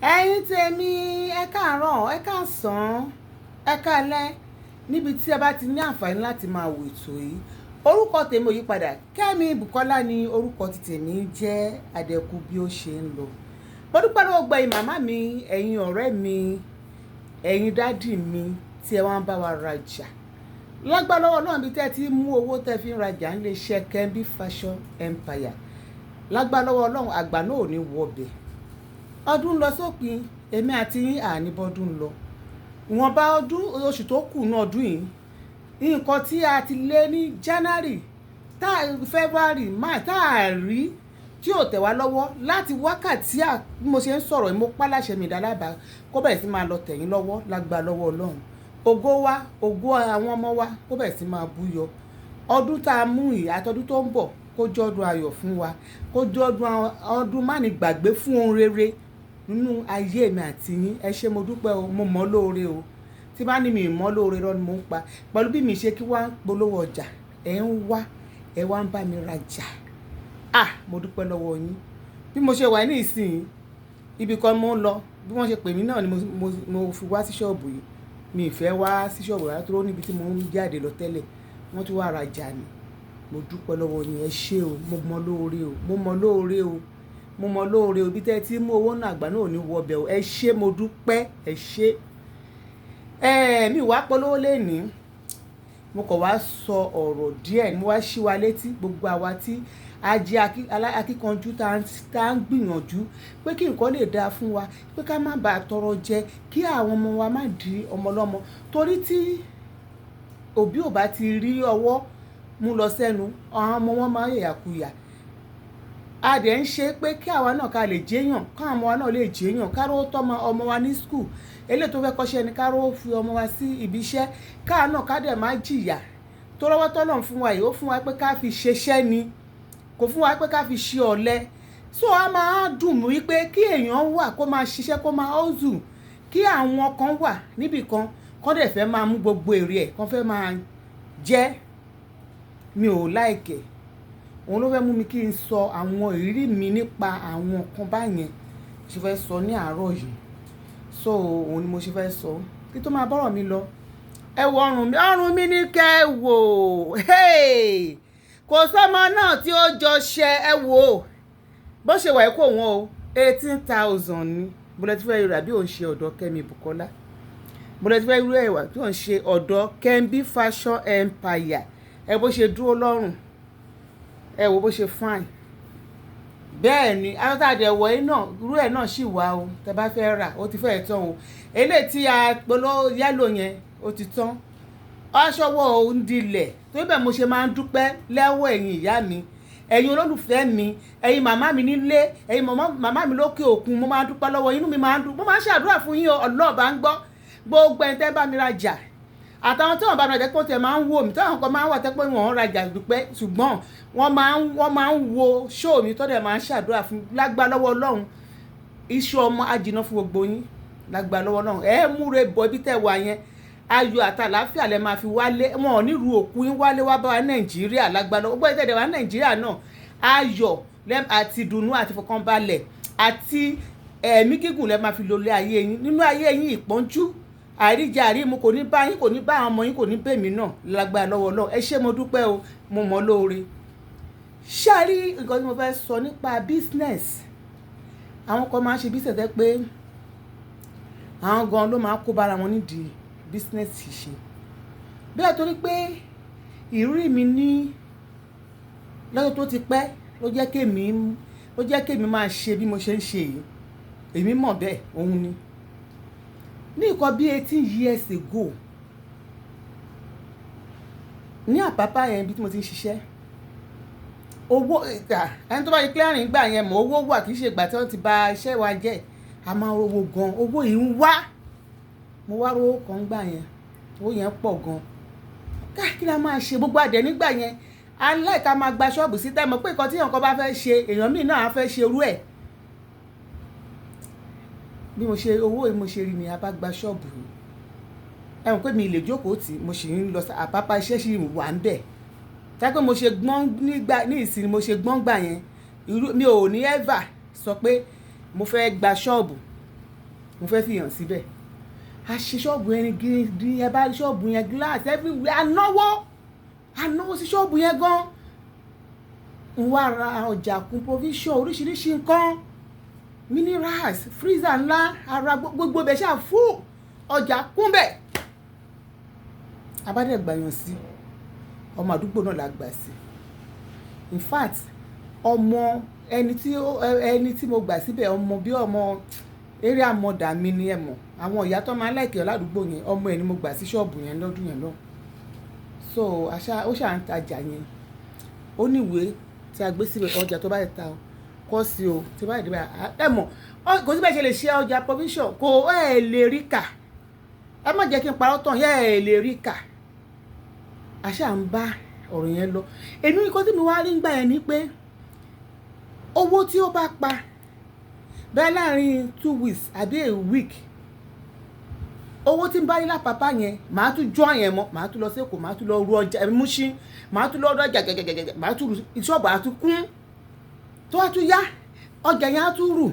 Ẹ̀yin tèmi, ẹ káàárọ̀, ẹ káàsán, ẹ káalẹ́ níbi tí ẹ bá ti ní àǹfààní láti máa wo ètò yìí. Orúkọ tèmi ò yípadà, Kẹ́mi Bùkọ́lá ni orúkọ tí tèmi ń jẹ́. Adẹ́kú bí ó ṣe ń lọ. Mo dúpẹ́ lọ́wọ́ gbogbo ẹ̀yin màmá mi, ẹ̀yin ọ̀rẹ́ mi, ẹ̀yin daddy mi tí ẹ wá ń bá wa rajà. Lágbára lọ́wọ́ Ọlọ́run, bí tí ẹ ti mú owó tí ẹ fi ń rajà nílé iṣẹ́ Kembi Fashion Empire. Lágbára lọ́wọ́ Ọlọ́run, àgbà náà ò ní wọ bẹ̀. Ọdún ń lọ sópin, èmi àti yín àní bọ́dún lọ. Ìwọ̀nba ọdún, oṣù tó kù nínú ọdún yìí, nǹkan tí a ti lé ní January, tá February, March tá a rí tí ò tẹ̀ wá lọ́wọ́ láti wákàtí à bí mo ṣe ń sọ̀rọ̀ yìí, mo pa láṣẹ mi ìdálábà kó bẹ̀rẹ̀ sí máa lọ tẹ̀yìn lọ́wọ́ lágbára lọ́wọ́ Ọlọ́run. Ògo wa, ògo àwọn ọmọ wa kó bẹ̀rẹ̀ sí máa búyọ. Ọdún tá a mú yìí àti ọdún tó ń bọ̀ kó jẹ́ ọdún ayọ̀ fún wa, kó jẹ́ ọdún, ọdún má ní gbàgbé fún ohun rere nínú ayé mi àti yín. Ẹ ṣé, mo dúpẹ́ o, mo mọ̀ lóore o. Tí bá ní mi ò mọ̀ lóore, irọ́ ni mò ń pa. Pẹ̀lú bí mi ṣe kí wá ń polówó ọjà, ẹ ń wá, ẹ wá ń bá mi rajà. Ah! Mo dúpẹ́ lọ́wọ́ yín. Bí mo ṣe wà ní ìsìn, ibi kan mo ń lọ, bí wọ́n ṣe pè mí náà ni mo fi wá sí ṣọ́ọ̀bù yìí. Mi ò fẹ́ wá sí ṣọ́ọ̀bù rárá torí ó níbi tí mò ń jáde lọ tẹ́lẹ̀. Wọ́n tún wá rajà ni. Mo dúpẹ́ lọ́wọ́ yín, ẹ ṣé o, mo mọ̀ lóore o, mo mọ̀ lóore o, mo mọ̀ lóore o. Bí tẹ́ ẹ ti mú owó náà, àgbà náà ò ní wọ bẹ̀ o. Ẹ ṣé, mo dúpẹ́, ẹ ṣé. Mi wá polówó lónìí. Mo kàn wá sọ ọ̀rọ̀ díẹ̀, mo wá ṣí wa létí gbogbo àwa tí a jẹ́ akíkanjú tá ń gbìyànjú pé kí nǹkan lè dáa fún wa, pé ká má bá tọrọ jẹ, kí àwọn ọmọ wa má di ọmọ lọ́mọ. Torí tí òbí ò bá ti rí ọwọ́ mú lọ sẹ́nu, àwọn ọmọ wọn máa ń yàyàkuyà. A dẹ̀ ń ṣe pé kí àwa náà ká lè jẹ́yàn, kí àwọn ọmọ wa náà lè jẹ́yàn, ká rówó tọ́ ọmọ wa ní school. Eléyìí tó fẹ́ kọ́ṣẹ́ ni ká rówó fi ọmọ wa sí ibi iṣẹ́, ká náà ká dẹ̀ má jìyà. Torí ọwọ́ t'Ọlọ́run fún wa yìí, ó fún wa pé ká fi ṣiṣẹ́ ni, kò fún wa pé ká fi ṣe ọ̀lẹ. So a máa dùn mí wípé kí èèyàn wà kó máa ṣiṣẹ́, kó máa hustle, kí àwọn kan wà níbí kan, kó dẹ̀ fẹ́ máa mú gbogbo èrè ẹ̀, kó fẹ́ máa jẹ́. Mi ò like ẹ̀. Òun ló fẹ́ mú mi kí n sọ àwọn ìrírí mi nípa àwọn nǹkan báyẹn ṣe fẹ́ sọ ní àárọ̀ yìí. So òun ni mo ṣe fẹ́ sọ. Kí tó máa bọ́rọ̀ mi lọ. Ẹ wo ọrùn mi, ọrùn mi ní kẹ́ ẹ wò. Hey! Kò sọ́mọ náà tí ó jọ ṣẹ, ẹ wò. Bó ṣe wà kó wọ́n o. 18,000 ni. Mo lẹ ti fẹ́ rà bí òun ṣe ọ̀dọ̀ Kẹ́mi Bùkọ́lá. Mo lẹ ti fẹ́ rí ẹwà bí òun ṣe ọ̀dọ̀ Kembi Fashion Empire. Ẹ bó ṣe dúró lọ́rùn. Ẹ wo bó ṣe fine. Bẹ́ẹ̀ ni, aṣọ tá a dẹ̀ wọ̀ yìí náà, irú ẹ̀ náà sì wà o. Tẹ bá fẹ́ rà, ó ti fẹ́ tán o. Eléyìí tí a polówó yellow yẹn, ó ti tán. Aṣọ wọ̀ ò ń dilẹ̀. Torí bẹ́ẹ̀ mo ṣe máa ń dúpẹ́ lọ́wọ́ ẹ̀yin ìyá mi, ẹ̀yin olólùfẹ́ mi, ẹ̀yin màmá mi nílé, ẹ̀yin màmá mi lókè òkun. Mo máa ń dúpẹ́ lọ́wọ́ yín, inú mi máa ń dùn. Mo máa ń ṣàdúrà fún yín o, Ọlọ́run bá ń gbọ́. Gbogbo ẹ̀yin tẹ́ bá mi rajà, àtàwọn tí wọ́n bá mi rajà pé wọ́n tiẹ̀ máa ń wò mí, tí àwọn kan máa ń wà tẹ́ pé wọ́n ń rajà dúpẹ́, ṣùgbọ́n wọ́n máa ń wo show mi tó dẹ̀ máa ń ṣàdúrà fún lágbára lọ́wọ́ Ọlọ́run. Iṣu ọmọ á jiná fún gbogbo yín lágbára lọ́wọ́ Ọlọ́run. Ẹ múre bọ̀ ibi tẹ́ wà yẹn. Ayọ̀ àti àlàáfíà lẹ máa fi wálé. Wọn ò ní ru òkú yín wálé wá bá wa Nàìjíríà lágbára lọ́wọ́. Gbogbo ẹ̀yin tẹ́ dẹ̀ wá Nàìjíríà náà, ayọ̀ àti ìdùnnú àti ìfọ̀kànbalẹ̀ àti ẹ̀mí gígùn lẹ máa fi lo ilé ayé yín. Nínú ayé yín, ìpọ́njú, àìríjẹ, àìrímu kò ní bá yín, kò ní bá àwọn ọmọ yín, kò ní bá èmi náà lágbára lọ́wọ́ Ọlọ́run. Ẹ ṣé, mo dúpẹ́ o, mo mọ̀ lóore. Ṣé ẹ rí nǹkan tí mo fẹ́ sọ nípa business? Àwọn kan máa ń ṣe business tẹ́ pé àwọn gan ló máa ń kó bá ara wọn nídìí business ṣíṣe. Bẹ́ẹ̀ torí pé ìrírí mi ní lọ́jọ́ tó ti pẹ́ ló jẹ́ kí èmi máa ṣe bí mo ṣe ń ṣe yìí. Èmi mọ̀ bẹ́ẹ̀, òun ni. Ní nǹkan bí 18 years ago, ní Àpápá yẹn ibi tí mo ti ń ṣiṣẹ́, owó, ẹni tó bá ṣe clearing gbà yẹn mọ̀ owó wà, kì í ṣe ìgbà tí wọ́n ti ba iṣẹ́ wa jẹ́. A máa ń rówó gan, owó yìí ń wá. Mo wá rówó kan gbà yẹn, owó yẹn pọ̀ gan. Kí la máa ṣe gbogbo àdẹ nígbà yẹn? A like ká máa gba ṣọ́ọ̀bù sí tẹ́ mọ̀ pé nǹkan tí èèyàn kan bá fẹ́ ṣe, èèyàn míì náà á fẹ́ ṣe irú ẹ̀. Bí mo ṣe owó yìí mo ṣe rí ni a bá gba ṣọ́ọ̀bù yìí. Ẹ mọ̀ pé mi lè jókòó tì, mo sì ń lọ sí Àpápá, iṣẹ́ sì wà níbẹ̀. Tá pé mo ṣe gbọ́n nígbà ní ìsìn mo ṣe gbọ́n gbà yẹn, irú mi ò ní ever sọ pé mo fẹ́ gba ṣọ́ọ̀bù. Mo fẹ́ fi hàn síbẹ̀. A ṣe ṣọ́ọ̀bù yẹn ní gidi. Ẹ bá rí ṣọ́ọ̀bù yẹn, glass everywhere. A náwó sí ṣọ́ọ̀bù yẹn gan. N wá ra ọjà kún, provision, oríṣiríṣi nǹkan, minerals, freezer ńlá, ara gbogbo bẹ̀ ṣáà fún ọjà kún bẹ̀. Abádẹ́gbàyàn sí ọmọ àdúgbò náà la gbà sí. In fact, ọmọ ẹni tí mo gbà síbẹ̀, ọmọ bí ọmọ area mother mi ni. Ẹ mọ̀ àwọn ìyá tó máa ń like ládùúgbò yẹn, ọmọ ẹ̀ ni mo gbà sí ṣọ́ọ̀bù yẹn lọ́dún yẹn lọ. So àṣà ó ṣà ń tajà yẹn. Ó ní ìwé tí a gbé síbẹ̀, ọjà tó bá yẹ ta o kọ́ sí o tí bá yẹ dé báyìí. Ẹ mọ̀ kò sí bẹ́ẹ̀ ṣe lè ṣe ọjà provision, kò ẹ̀ lè rí kà. Ẹ má jẹ́ kí n parọ́ tán yẹ́, ẹ̀ lè rí kà. Àṣà ń bá ọ̀rọ̀ yẹn lọ. Èmi, nǹkan tí mi wá rí gbà yẹn ni pé owó tí ó bá pa bẹ́ẹ̀ láàrin 2 weeks àbí a week, owó tí ń bá rí lápapá yẹn, màá tún jọ yẹn mọ́, màá tún lọ sí Èkó, màá tún lọ ru ọjà Mushin, màá tún lọ ru ọjà gẹ́gẹ́gẹ́gẹ́, màá tún ru ṣọ́ọ̀bù, á tún kún. Tó wá tún yá, ọjà yẹn á tún rù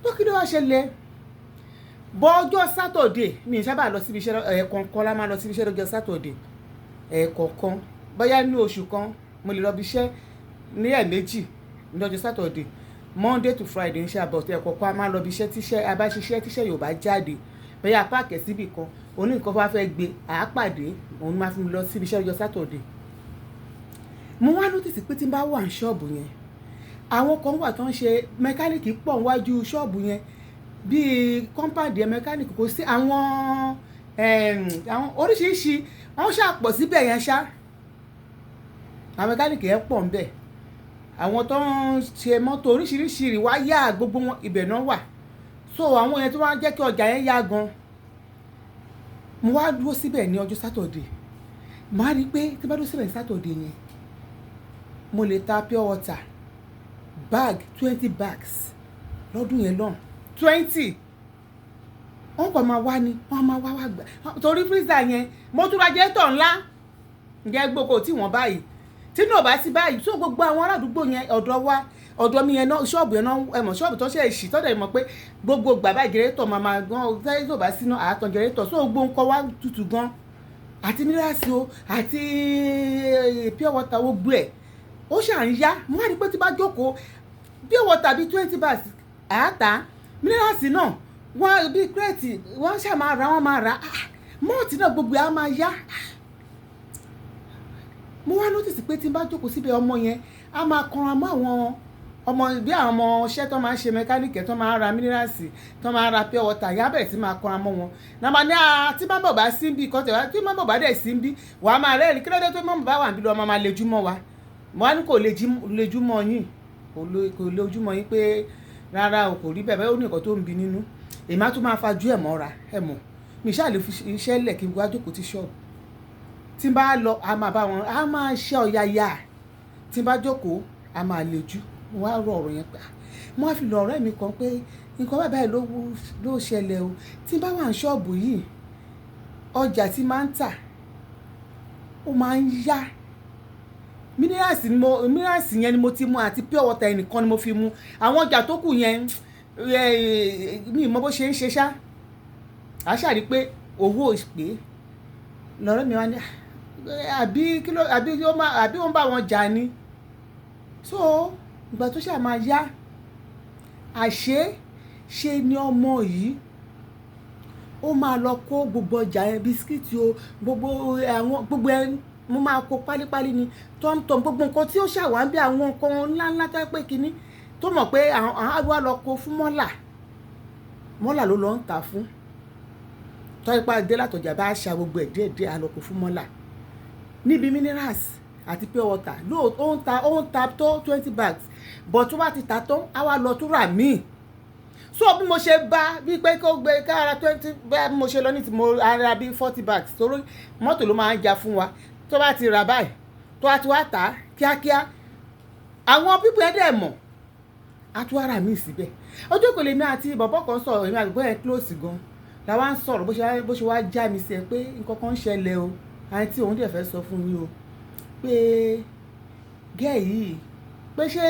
tó. Kí ló wá ṣẹlẹ̀ bọ́? Ọjọ́ Saturday, mi ì sábà lọ síbi iṣẹ́. Ẹ̀ẹ̀kọ̀ọ̀kan la máa lọ síbi iṣẹ́ lọ́jọ́ Saturday, ẹ̀ẹ̀kọ̀ọ̀kan. Bóyá ní oṣù kan, mo lè lọ bí iṣẹ́ ní ẹ̀ẹ̀mejì ní ọjọ́ Saturday. Monday to Friday ń ṣe àbọ̀tẹ́. Ẹ̀kọ̀ọ̀kan a máa lọ bí iṣẹ́ tíṣẹ́ a bá ṣiṣẹ́, tíṣẹ́ yóò bá jáde, bóyá park síbì kan, oní nǹkan bá fẹ́ gbé, àá pàdé, òun máa fi mi lọ síbi iṣẹ́ ọjọ́ Saturday. Mo wá notice pé tí n bá wà ní ṣọ́ọ̀bù yẹn, àwọn kan wà tó ń ṣe mẹkáníìkì pọ̀ níwájú ṣọ́ọ̀bù yẹn, bíi compound yẹn. Mẹkáníìkì kò sí, àwọn oríṣiríṣi wọ́n ṣàpọ̀ síbẹ̀ yẹn ṣá. Àwọn mẹkáníìkì yẹn pọ̀ ńbẹ̀, àwọn tó ń ṣe mọ́tò oríṣiríṣi, rewire, gbogbo wọn ibẹ̀ náà wà. So àwọn yẹn tó wá ń jẹ́ kí ọjà yẹn yá gan. Mo wá dúró síbẹ̀ ní ọjọ́ Saturday, màá rí i pé tí bá dúró síbẹ̀ ní Saturday yẹn, mo lè ta pure water bag, 20 bags lọ́dún yẹn lọ́hùn. 20, wọ́n kàn máa wá ní, wọ́n máa wá wá gbà, torí freezer yẹn, mo tún ra generator ńlá. Ǹjẹ́ gbogbo tí wọ́n báyìí tí náà bá sí báyìí. So gbogbo àwọn aládùúgbò yẹn, ọ̀dọ̀ wa, ọ̀dọ̀ mi yẹn náà, ṣọ́ọ̀bù yẹn náà, ẹ mọ̀ ṣọ́ọ̀bù tó ṣe èṣì tọ́jà mọ̀ pé gbogbo gbà báyìí, generator máa máa gan tẹ́lẹ̀ tó bá síná, àátàn generator. So gbogbo nǹkan wá tutù gan, àti minerals o, àti pure water, gbogbo ẹ̀ ó ṣà ń yá. Mo wá rí i pé tí bá jókòó, pure water bíi 20 bags àátá, minerals náà wọ́n bíi crate, wọ́n ṣà máa ra, wọ́n máa rà, malt náà, gbogbo ẹ̀ á máa yá. Mo wá notice pé tí n bá jókòó síbẹ̀, ọmọ yẹn á máa kanra mọ́ àwọn ọmọ bí àwọn ọmọ iṣẹ́ tó máa ń ṣe mẹkáníìkì, tó máa ń ra minerals, tó máa ń ra pure water yẹn, á bẹ̀rẹ̀ sí máa kanra mọ́ wọn náà. Máa ní tí má bọ̀ bá sí ń bí kọ́ tẹ̀ wá, tí má bọ̀ bá dẹ̀ sí ń bí, wàá máa rẹ́rìn. Kí ló dé tó má bọ̀ bá wà níbí lọ́ọ́ máa lejú mọ́ wa? Mo wá ní kò lè lejú mọ́ yín, kò lejú mọ́ yín pé rárá o, kò rí bẹ́ẹ̀ bẹ́ẹ̀. Ó ní nǹkan tó ń bi nínú. Èmi á tún máa fajú ẹ̀ mọ́ra. Ẹ̀ mọ̀ mi ṣáà lè fi iṣẹ́ lẹ̀ kí n wá jókòó tí ṣọ́ọ̀bù. Tí n bá lọ, a máa bá wọn, a máa ṣe ọ̀yàyà. Tí n bá jókòó, a máa lejú. Mo wá rọ ọ̀rọ̀ yẹn pé mo wá fi lọ ọ̀rẹ́ mi kan pé nǹkan báyìí báyìí ló ṣẹlẹ̀ o. Tí n bá wà ní ṣọ́ọ̀bù yìí, ọjà tí máa ń tà ó máa ń yá. Minerals ni mo, minerals yẹn ni mo ti mú, àti pure water ẹnìkan ni mo fi mu. Àwọn ọjà tó kù yẹn, mi ò mọ bó ṣe ń ṣe ṣá. A ṣáà rí pé owó pé lọ́rẹ́ mi wá ní àbí kí ló, àbí ó máa, àbí ó ń bá wọn jà ni. So ìgbà tó ṣáà máa yá, àṣé ṣe ni ọmọ yìí ó máa lọ kó gbogbo ọjà yẹn, biscuit o, gbogbo àwọn gbogbo ẹ, mo máa kó pálípálí ni, tọ́mtọ́m, gbogbo nǹkan tí ó ṣàwá bí àwọn nǹkan ńlá ńlá tó pé kínní tó mọ̀ pé àwọn á wá lọ kó fún mọ́là. Mọ́là ló lọ ń tà fún. Tọ́ ipá dé látọjà bá ṣa gbogbo ẹ̀ díẹ̀ díẹ̀, á lọ kó fún mọ́là níbi minerals àti pure water. Lóò ó ń ta tó 20 bags, but tó bá ti ta tán, á wá lọ tún rà míì. So bí mo ṣe bá bí pé kó gbé kára 20, bẹ́ẹ̀ bí mo ṣe lọ ní ti mo ara bí 40 bags, torí mọ́tò ló máa ń ja fún wa. Tó bá ti rà báyìí, tó bá ti wá tà á kíákíá, àwọn people ẹ̀ dẹ̀ mọ̀, á tún wá rà míì síbẹ̀. Ọjọ́ kò lè mi àti bọ̀bọ́ kan sọ̀rọ̀, èmi àti bọ̀bọ́ yẹn close gan, la wá ń sọ̀rọ̀. Bó ṣe wá já mi sí ẹ pé nǹkan kan ń ṣẹlẹ̀ o, àǹtí, òun dẹ̀ fẹ́ sọ fún mi o pé girl yìí, pé ṣé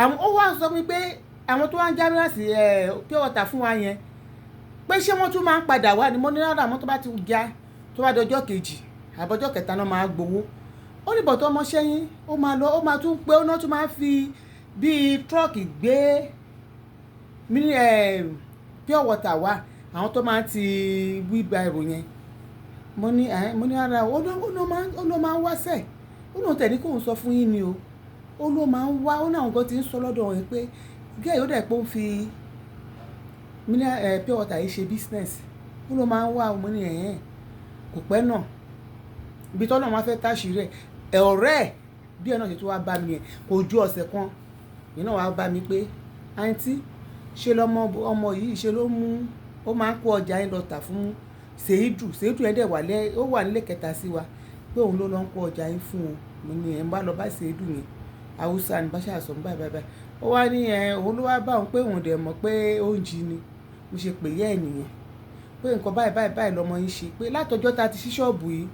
àwọn ó wá sọ fún mi pé àwọn tó wá ń já minerals, pure water fún wa yẹn. Pé ṣé wọ́n tún máa ń padà wá ni? Mo ní rárá, àmọ́ tó bá ti ya, tó bá di ọjọ́ kejì àbí ọjọ́ kẹta náà máa gbowó. Ó ní but ọmọṣẹ́ yín, ó máa lọ, ó máa tún pé ó náà tún máa ń fi bí truck gbé pure water wá, àwọn tó máa ń ti wheelbarrow yẹn. Mo ní, "Ẹ́." Mo ní rárá o. Ó ló máa ń wá sẹ̀. Ó lóun tẹ̀ ní kó ń sọ fún yín ni o. Ó ló máa ń wá. Ó ní àwọn kan tí ń sọ lọ́dọ̀ wọn pé girl yìí ó dẹ̀ pé ó ń fi pure water yìí ṣe business. Ó ló máa ń wá. Mo ní, "Ẹ̀hẹn." Kò pẹ́ náà. Ibi tí Ọlọ́run wá fẹ́ táṣìírí ẹ̀, ọ̀rẹ́ ẹ̀ bí ẹ náà ṣe tún wá bá mi yẹn, kò ju ọ̀sẹ̀ kan. Ìyẹn náà wá bá mi pé, "Àǹtí, ṣe lọmọ ọmọ yìí ṣe ló mú, ó máa ń kó ọjà yín lọ tà fún Seidu. Seidu yẹn dẹ̀ wà lẹ́, ó wà nílé kẹta sí wa, pé òun ló lọ ń kó ọjà yín fún o." Mo ní, "Ẹ̀ ń bá lọ bá Seidu yẹn." Hausa ni bá ṣà sọ báyìí báyìí báyìí. Ó wá ní, ẹ, òun ló wá bá òun pé òun dẹ̀ mọ̀ pé ó ń jí ni. Mo ṣe pè ìyá ẹ̀ nìyẹn. Pé nǹkan báyìí báyìí báyìí lọmọ yín ṣe. Pé látọjọ́ ta ti ṣí ṣọ́ọ̀bù yìí,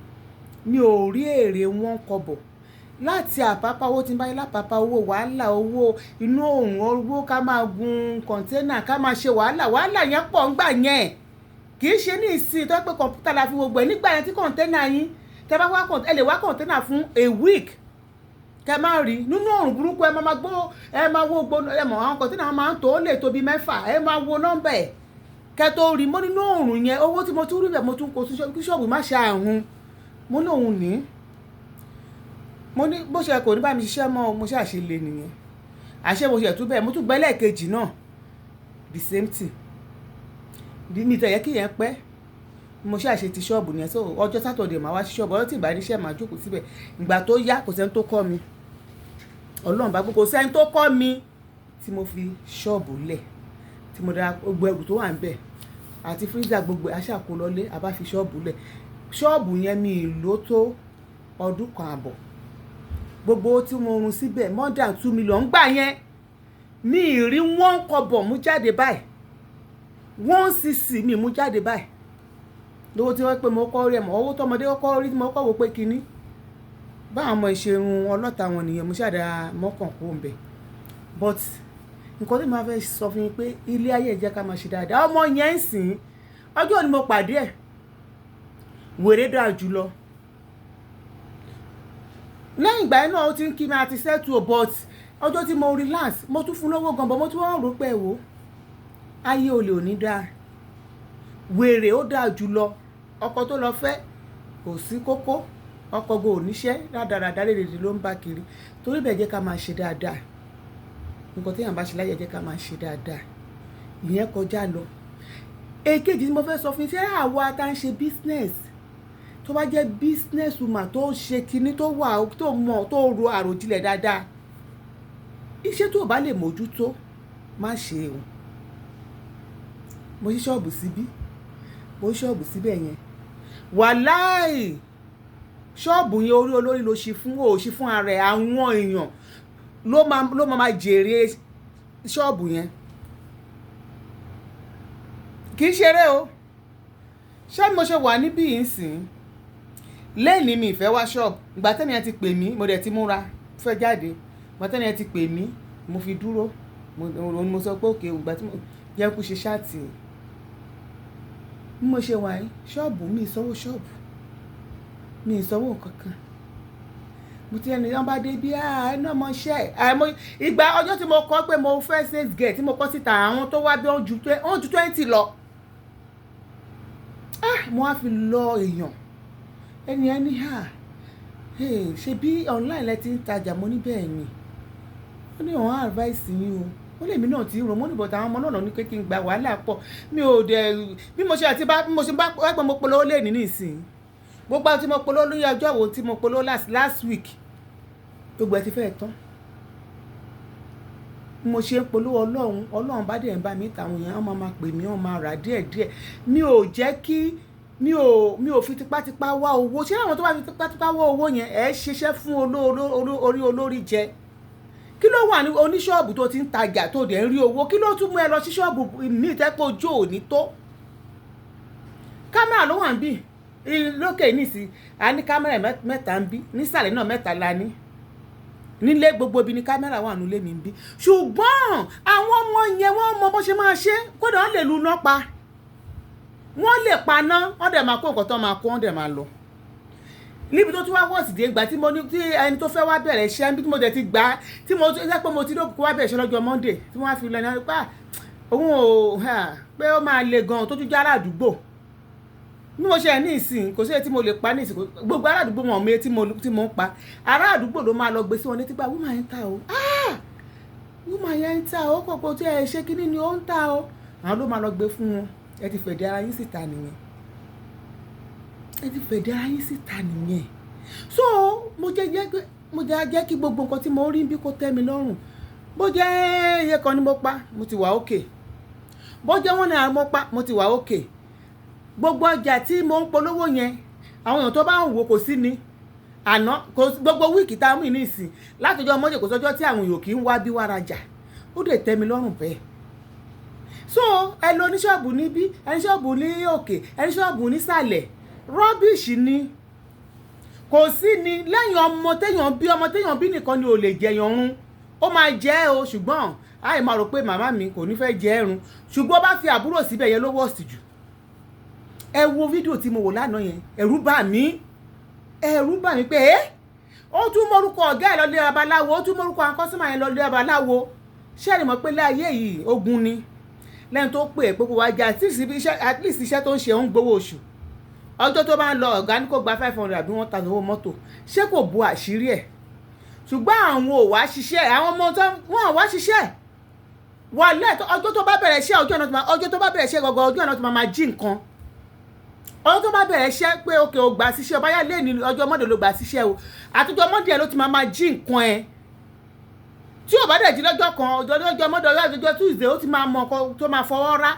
mi ò rí èrè wọn kọ́bọ̀. Láti Àpápá, owó tí ń bá yín lápápá, owó wàhálà, owó inú òòrùn, owó ká máa gun container, ká máa ṣe wàhálà. Wàhálà yẹn pọ̀ ńgbà yẹn. Kì í ṣe ní ìsìn tó jẹ́ pé kọ̀ǹpútà la fi gbogbo ẹ̀. Nígbà yẹn tí container yín, tẹ bá wá, ẹ lè wá container fún a week, kẹ má rí nínú òòrùn burúkú. Ẹ máa ma gbó, ẹ máa wo gbó, ẹ mọ̀ àwọn container máa ń tó, ó lè tó bí 6, ẹ máa wo nọ́mbà ẹ̀ kẹ tó rí mọ́ nínú òòrùn yẹn. Owó tí mo tún rí bẹ̀, mo tún kó sí ṣọ́ọ̀bù, kí ṣọ́ọ̀bù má ṣe àrùn. Mo ní òun ní, mo ní bó ṣe kò ní bá mi ṣiṣẹ́ mọ́, mo ṣáà ṣe lè nìyẹn. Àṣé mo ṣe tún bẹ́ẹ̀, mo tún gbẹ́ lẹ́ẹ̀kejì náà, the same thing. Mi tẹ̀ yẹ kí yẹn pẹ́, mo ṣáà ṣe ti ṣọ́ọ̀bù nìyẹn. So ọjọ́ Saturday màá wá sí ṣọ́ọ̀bù, ọjọ́ tí ìbá níṣẹ́ màá jókòó síbẹ̀. Ìgbà tó yá, kò sẹ́ni tó kọ́ mi. Ọlọ́run bá gbọ́, kò sẹ́ni tó kọ́ mi tí mo fi ṣọ́ọ̀bù lẹ̀, tí mo dá gbogbo ẹrù tó wà níbẹ̀ àti freezer gbogbo ẹ̀, a ṣáà kó lọlé, a bá fi ṣọ́ọ̀bù lẹ̀. Ṣọ́ọ̀bù yẹn mi ì lò tó ọdún kan àbọ̀. Gbogbo owó tí mo run síbẹ̀, more than 2 million gbà yẹn, mi ì rí one kọ́bọ̀ mú jáde báyìí. 1 cc mi mú jáde báyìí. Lówó tí wọ́n pé mo kọ́ rí ẹ̀ mọ̀, owó tọmọdé kọ́kọ́ rí tí mo kọ́ wò pé kíní. Báwọn ọmọ ìṣerun ọlọ́ta wọn nìyẹn, mo ṣáà dá mọ́kàn kúrò ńbẹ̀. But nǹkan tí mo máa fẹ́ sọ fún yín pé ilé ayé jẹ́ ká máa ṣe dáadáa. Ọmọ yẹn ń sìn, ọjọ́ òní mo pàdé ẹ̀, wèrè dáa jù lọ. Lẹ́yìn ìgbà yẹn náà ó ti ń kí mi àti settle o, but ọjọ́ tí mo relax, mo tún fún lówó gan, but mo tún wá rò pé wò, ayé olè ò ní dáa. Wèrè ó dáa jù lọ. Ọkọ tó lọ fẹ́ kò sí kókó. Ọkọ go ò níṣẹ́, rádaràda rédèrèdè ló ń bá kiri. Torí bẹ́ẹ̀, jẹ́ ká máa ṣe dáadáa. Nǹkan tí èèyàn bá ṣe láyé, jẹ́ ká máa ṣe dáadáa. Ìyẹn kọjá lọ. Èkejì tí mo fẹ́ sọ fún yín, ṣé àwa tá ń ṣe business, tó bá jẹ́ business woman tó ṣe kíní, tó wà, tó mọ̀, tó ro àròjinlẹ̀ dáadáa, iṣẹ́ tó ò bá lè mójútó, má ṣe o. Mo ṣí ṣọ́ọ̀bù síbí, mo ṣí ṣọ́ọ̀bù síbẹ̀ yẹn. Wàláì, ṣọ́ọ̀bù yẹn orí olórí ló ṣí fún, ó ṣí fún ara ẹ̀. Àwọn èèyàn ló máa máa jèrè ṣọ́ọ̀bù yẹn. Kì í ṣeré o. Ṣé mo ṣe wà níbí yìí ń sìn? Lẹ́ẹ̀ni mi ìfẹ́ wá ṣọ́ọ̀bù. Ìgbà tẹ́ni ẹ ti pè mí, mo dẹ̀ ti múra fẹ́ jáde. Ìgbà tẹ́ni ẹ ti pè mí, mo fi dúró. Mo sọ pé okay, ìgbà tí mo yẹ kó ṣe chat. Bí mo ṣe wà yìí, ṣọ́ọ̀bù mi ì sanwó ṣọ́ọ̀bù. Mi ì sanwó kankan. Mo ti ẹni wọ́n bá dé bí, "Ah, ẹ náà mọ iṣẹ́." Àìmọ̀ ìgbà ọjọ́ tí mo kọ́ pé mo fẹ́ sales girl tí mo kọ́ síta, àwọn tó wá bí wọ́n ju 20 lọ. Ah, mo wá fi lọ èèyàn. Ẹni yẹn ní, "À, hey, ṣe bí online lẹ ti ń tajà?" Mo ní bẹ́ẹ̀ ni. Ó ní òun advice yín o. Ó lè mí náà tí ń ro. Mo ní but àwọn ọmọ náà ní pé kí n gba wàhálà pọ̀. Mi ò dẹ̀ bí mo ṣe àti bá bí mo ṣe bá wá pé mo polówó lé ní nísìnyí. Gbogbo àwọn tí mo polówó ní ọjọ́ wo tí mo polówó last last week, gbogbo ẹ ti fẹ́ tán. Bí mo ṣe ń polówó, Ọlọ́run, Ọlọ́run bá dẹ̀ ń bá mi ta, àwọn èèyàn, wọ́n máa ma pè mí, wọ́n máa rà díẹ̀díẹ̀. Mi ò jẹ́ kí mi ò fi tipátipá wá owó. Ṣé àwọn tó bá fi tipátipá wá owó yẹn, ẹ ṣiṣẹ́ fún orí olórí jẹ. Kí ló wà ní oníṣọ́ọ̀bù tó ti ń tajà tó dẹ̀ ń rí owó? Kí ló tún mú ẹ lọ sí ṣọ́ọ̀bù míì tẹ́ pé ojú ò ní tó? Kámẹ́rà ló wà níbí lókè nísìnyí. A ní kámẹ́rà mẹ́ta ń bí, nísàlẹ̀ náà mẹ́ta la ní. Nílé gbogbo ibi ní kámẹ́rà wà nílé mi ń bí. Ṣùgbọ́n àwọn ọmọ yẹn, wọ́n mọ bó ṣe máa ṣe, kódà wọ́n lè lu iná pa. Wọ́n lè paná, wọ́n dẹ̀ máa kó nǹkan tó máa kó, wọ́n dẹ̀ máa lọ. Níbi tó tún wá wọ́ọ̀sì dé, ìgbà tí mo ní tí ẹni tó fẹ́ wá bẹ̀rẹ̀ iṣẹ́, níbi tí mo dẹ̀ ti gbà á, tí mo jẹ́ pé mo ti dókòó wá bẹ̀rẹ̀ iṣẹ́ lọ́jọ́ Monday, tí wọ́n á fi lọ ní pé òun ò pé ó máa le gan-an, tó tún jẹ́ ará àdúgbò. Bí mo ṣe ní ìsìn, kò sí èyí tí mo lè pa ní ìsìn. Gbogbo ará àdúgbò wọn ò mọ iye tí mo ń pa. Ará àdúgbò ló máa lọ gbé sí wọn létí pé woman yẹn ń ta o. Ah! Woman yẹn ń ta o, kò tí ẹ ṣe kíní ni ó ń ta o. Àwọn ló máa lọ gbé fún wọn. Ẹ ti fẹ̀dí ara yín síta nìyẹn. Ẹ ti fẹ̀dí ara yín síta nìyẹn. So mo jẹ́ jẹ́ pé mo jẹ́ jẹ́ kí gbogbo nǹkan tí mo rí bí kò tẹ́ mi lọ́rùn. Bó jẹ́ iye kan ni mo pa, mo ti wà okay. Bó jẹ́ ₦1 mo pa, mo ti wà okay. Gbogbo ọjà tí mò ń polówó yẹn, àwọn èèyàn tó bá ń wò kò sí ni. Àná, kò sí, gbogbo week tá a mú ní ìsìn, láti ọjọ́ Monday, kò sọ́jọ́ tí àwọn èèyàn kì í wá bí wá rajà. Ó dẹ̀ tẹ́ mi lọ́rùn bẹ́ẹ̀. So ẹ lọ ní ṣọ́ọ̀bù níbí, ẹ ní ṣọ́ọ̀bù ní òkè, ẹ ní ṣọ́ọ̀bù nísàlẹ̀. Rubbish ni. Kò sí ni lẹ́yìn ọmọ téèyàn bí, ọmọ téèyàn bí nìkan ni ò lè jẹyàn run. Ó máa jẹ́ o, ṣùgbọ́n àì máa rò pé màmá mi kò ní fẹ́ jẹ ẹ́ run. Ṣùgbọ́n bá fi àbúrò síbẹ̀ yẹn ló worst jù. Ẹ wo fídíò tí mo wò lánàá yẹn, ẹ̀rù bà mí. Ẹ̀rù bà mí pé ẹ́, ó tún mórúkọ ọ̀gá ẹ̀ lọ lé babaláwo, ó tún mórúkọ àwọn customer yẹn lọ lé babaláwo. Ṣé ẹ mọ̀ pé láyé yìí ogun ni? Lẹ́ni tó pè é pé kó wá jẹ, at least iṣẹ́ tó ń ṣe, ó ń gbowó oṣù. Ọjọ́ tó bá ń lọ, ọ̀gá ní kó gba 500 àbí 1,000 owó mọ́tò. Ṣé kò bo àṣírí ẹ̀? Ṣùgbọ́n àwọn ò wá ṣiṣẹ́, àwọn ọmọ tó wọ́n ò wá ṣiṣẹ́. Wàhálà, ọjọ́ tó bá bẹ̀rẹ̀ iṣẹ́, ọjọ́ náà tó máa, ọjọ́ tó bá bẹ̀rẹ̀ iṣẹ́ gangan, ọjọ́ náà tó máa jí nǹkan. Ọjọ́ tó bá bẹ̀rẹ̀ iṣẹ́ pé okay, o gbà síṣẹ́, bóyá lónìí ọjọ́ Monday ló gbà síṣẹ́ o, àtọjọ́ Monday ẹ ló ti máa jí nǹkan ẹ. Tí ò bá dẹ̀ jí lọ́jọ́ kan, ọjọ́ lọ́jọ́ Monday, ọjọ́ Tuesday, ó ti máa mọ nǹkan tó máa fọwọ́ rá.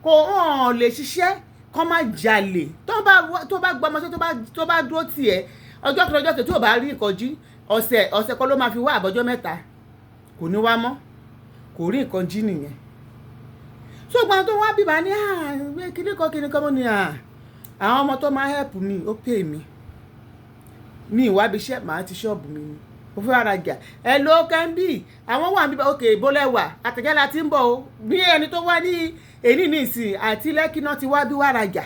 Kò hàn lè ṣiṣẹ́ kó má jalè. Tó bá gba ọmọṣẹ́, tó bá dúró tì ẹ́, ọjọ́ kan ọjọ́ tí ò bá rí nǹkan jí, ọ̀sẹ̀ ọ̀sẹ̀ kan ló máa fi wá, àbọ̀jọ́ 3, kò ní wá mọ́. Kò rí nǹkan jí nìyẹn. So gbogbo àwọn tó wá bíbá ní, "Ah, kíni kan kíni kan," mo ní, "Ah, àwọn ọmọ tó máa help mi, ó pay mi. Mi ìwà bí iṣẹ́, màá ti ṣọ́ọ̀bù mi ni. Mo fẹ́ rajà. Hello Kẹ́ńbì, àwọn wà níbí, okay, ibo lẹ wà? Àtẹ̀jẹ́ la ti ń bọ̀ o." Bí ẹni tó wá ní èní ní ìsìn àti Lẹ́kí náà ti wá bí wá rajà.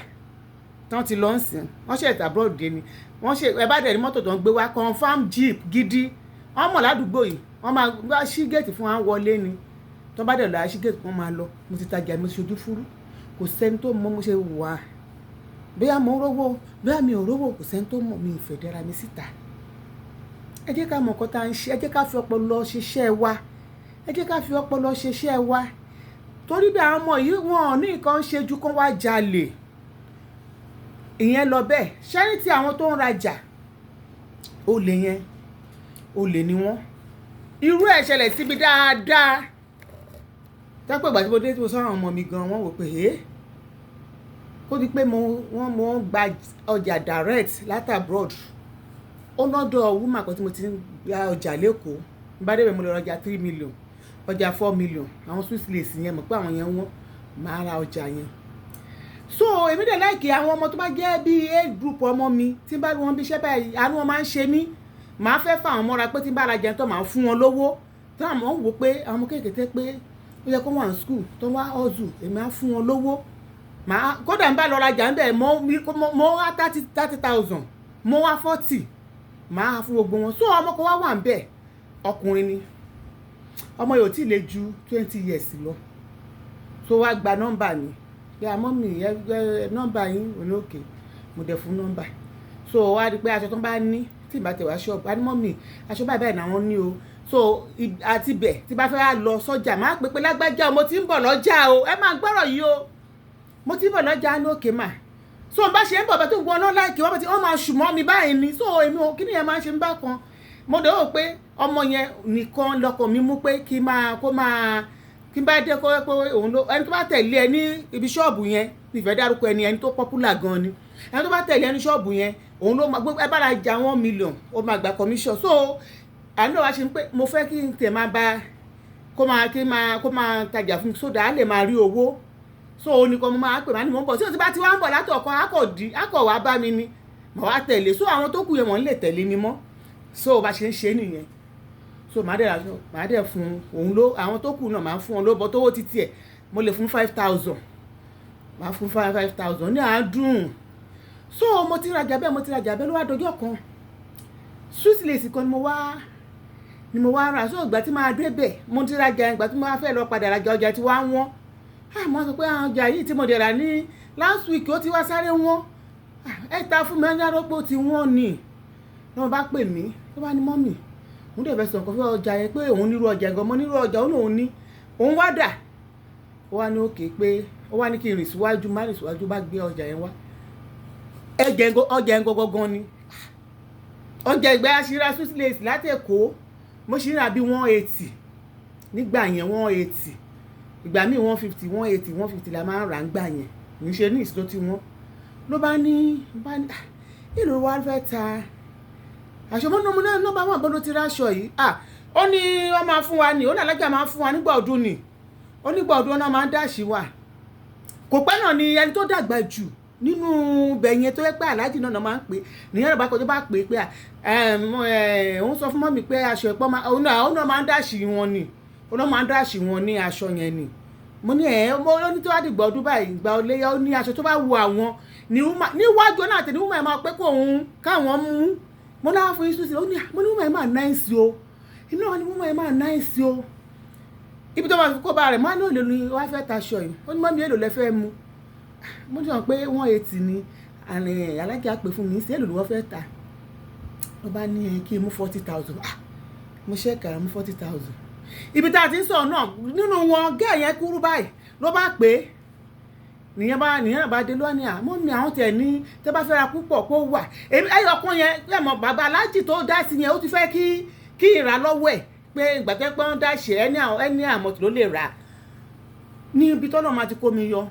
Tán ti lọ ń sìn. Wọ́n ṣe abroad dé ni. Wọ́n ṣe, ẹ bá dẹ̀ ní mọ́tò tó ń gbé wá, confirm jeep gidi. Wọ́n mọ̀ ládùúgbò yìí. Wọ́n máa wá ṣí gate fún wa wọlé ni. Tán bá dẹ̀ lọ ṣí gate, wọ́n máa lọ. Mo ti tajà, mo ti ṣojú fúrú. Kò sẹ́ni tó mọ̀ mo ṣe wà. Bóyá mo ń rówó, bóyá mi ò rówó, kò sẹ́ni tó mọ̀. Mi ò fẹ́ dẹ́ra mi síta. Ẹ jẹ́ ká mọ̀ nǹkan tí à ń ṣe. Ẹ jẹ́ ká fi ọpọlọ ṣiṣẹ́ wa. Ẹ jẹ́ ká fi ọpọlọ ṣiṣẹ́ wa. Torí bí àwọn ọmọ yìí wọ́n ò ní nǹkan ṣe ju kó wá jalè. Ìyẹn lọ bẹ́ẹ̀. Ṣé ní tí àwọn tó ń rajà, olè yẹn, olè ni wọ́n. Irú ẹ̀ ṣẹlẹ̀ síbi dáadáa. Tó pé ìgbà tí mo dé tí mo sọ àwọn ọmọ mi gan, wọ́n wò pé, "Hé!" Ó di pé mo ń gba ọjà direct láti abroad. Ó lọ́dọ̀ woman kan tí mo ti ń gba ọjà l'Ékòó. Bí bá dé ibẹ̀, mo lọ ra ọjà 3 million, ọjà 4 million. Àwọn Swiss lace yẹn, mọ̀ pé àwọn yẹn wọ́n, màá ra ọjà yẹn. So èmi dẹ̀ like àwọn ọmọ tó bá jẹ́ bí age group ọmọ mi, tí n bá rí wọn bí iṣẹ́ báyìí, àánú wọn máa ń ṣe mí. Màá fẹ́ fà wọ́n mọ́ra pé tí n bá rajà tán, màá fún wọn lówó. Tí àwọn ń wò pé àwọn ọmọ kéékèèké pé ó yẹ kó wà ní school, tó wá hustle, èmi á fún wọn lówó. Màá kódà ń bá lọ rajà ńbẹ̀, mo wá 30,000, mo wá 40, màá fún gbogbo wọn. So ọmọ kan wá wà níbẹ̀, ọkùnrin ni. Ọmọ yìí ò tí ì lè ju 20 years lọ. So wá gba nọ́mbà mi. Pé à mummy, ẹ nọ́mbà yín. Mo ní okay. Mo dẹ̀ fún nọ́mbà. So wá rí pé aṣọ tó bá ní tí ì bá tẹ̀ wá ṣọ́ọ̀bù, a ní mummy, aṣọ báyìí báyìí ni àwọn ní o. So àti bẹ̀ tí bá fẹ́ wá lọ sọ́jà, màá pè pé lágbájá o, mo ti ń bọ̀ lọ́jà o. Ẹ máa gbọ́rọ̀ yìí o. Mo ti ń bọ̀ lọ́jà ní okay mà. So bá ṣe ń bọ̀ bá tó gbọ́ná like wọ́n bá ti wọ́n máa ṣù mọ́ mi báyìí ni. So èmi ò, kí ni ẹ máa ń ṣe ń bá kan. Mo dẹ̀ rò pé ọmọ yẹn nìkan lọkàn mi mú pé kí máa kó máa kí n bá dé kó pé òun ló ẹni tó bá tẹ̀lé ẹ ní ibi ṣọ́ọ̀bù yẹn, mi fẹ́ dárúkọ ẹni, ẹni tó popular gan ni. Ẹni tó bá tẹ̀lé ẹ ní ṣọ́ọ̀bù yẹn, òun ló máa gbé ẹ bá ra ja 1 million, ó máa gba commission. So àánú wa ṣe ń pé mo fẹ́ kí n tẹ̀ máa bá kó máa kí máa kó máa tajà fún mi so that á lè máa rí owó. So òun nìkan mo máa pè, máa ní mò ń bọ̀. Tí o ti bá ti wá ń bọ̀ látọ̀kan, á kọ̀ dí, á kọ̀ wá bá mi ni. Màá wá tẹ̀lé. So àwọn tó kù yẹn wọ́n lè tẹ̀lé mi mọ́. So bá ṣe ń ṣe nìyẹn. So màá dẹ̀ ra, màá dẹ̀ fún òun ló, àwọn tó kù náà máa ń fún wọn lówó, but owó títí ẹ̀, mo lè fún 5,000. Máa fún 5,000 ní àádùn. So mo ti rajà bẹ́ẹ̀, mo ti rajà bẹ́ẹ̀. Ló wá dọjọ́ kan, swiss lace kan ni mo wá rà. So ìgbà tí máa dé bẹ̀, mo ti rajà. Ìgbà tí mo wá fẹ́ lọ padà rajà, ọjà tí wá wọ́n. Ah, mo sọ pé àwọn ọjà yìí tí mo dẹ̀ rà ní last week, ó ti wá sáré wọ́n. Ẹ ta fún mi, ẹni pé ó ti wọ́n ni. Lọ́wọ́ bá pè mí, ló bá ní, "Mummy, òun dẹ̀ fẹ́ sọ nǹkan fún ọjà yẹn," pé òun nírú ọjà gan. Mo nírú ọjà òun lòun ní, òun wá dà. Ó wá ní òkè pé ó wá ní kí n rìn síwájú, má rìn síwájú, bá gbé ọjà yẹn wá. Ọjà yẹn gangan ni ọjà. Ìgbà aṣíra swiss lace láti Èkó, mo ṣì ń rà bí 180 nígbà yẹn, 180, ìgbà míì 150, 180, 150 la máa ń rà ńgbà yẹn. Kì í ṣe ní ìsìn tó ti wọ́n. Ló bá ní, "Èló wá fẹ́ ta aṣọ?" Mọ́nà mo náà nọ́mbà wọn bọ́ ló ti ráṣọ yìí. Ah, ó ní wọ́n máa fún wa ní, ó ní alájà máa ń fún wa nígbà ọdún ni, ó nígbà ọdún náà máa ń dáṣì wa. Kò pẹ́ náà ni ẹni tó dàgbà jù nínú ibẹ̀ yẹn, tó yẹ pé aláàjì náà máa ń pè nìyẹn náà, bá kọjá bá pè é pé òun sọ fún mummy pé aṣọ ìpọ́n òun náà máa ń dáṣì wọn ni, òun náà máa ń dáṣì wọn ní aṣọ yẹn ni. Mo ní ẹ̀ mo ní tó wá dìgbà ọdún báyìí, ìgbà ọléyà, ó ní aṣọ tó bá wu àwọn níwájú náà tẹ̀lé woman máa pé kó òun káwọn mú. Mo náà fún yín sùn. Ó ní, mo ní woman máa nice o, inú àwọn ní woman máa nice o. Ibi tó máa fi kó bá rẹ̀, máa ní òlè ni wọ́n fẹ́ taṣọ yìí. Ó ní, "Mummy, èlò lẹ fẹ́ mu?" Mo ní sọ pé 180 ni alájà pè fún mi sí, èlò ni wọ́n fẹ́ ta. Ló bá ní kí n mú 40,000. Ah, mo ṣẹ́ka mú 40,000. Ibi tá a ti ń sọ̀rọ̀ náà nínú wọn, gẹ́ẹ̀ yẹn kúrú báyìí ló bá pè é nìyẹn, bá nìyẹn bá dé lónìí. À mummy, àwọn tẹ̀ ní tẹ́ bá fẹ́ ra púpọ̀ kó wà. Ẹyọ kan yẹn yẹ mọ̀, bàbá aláàjì tó dá sí yẹn, ó ti fẹ́ kí ìrà lọ́wọ́ ẹ̀ pé ìgbà tẹ́ pé wọ́n dá ṣe ẹni àmọ̀tò ló lè rà ní ibi tọ́lọ́ máa ti kó mi yọ.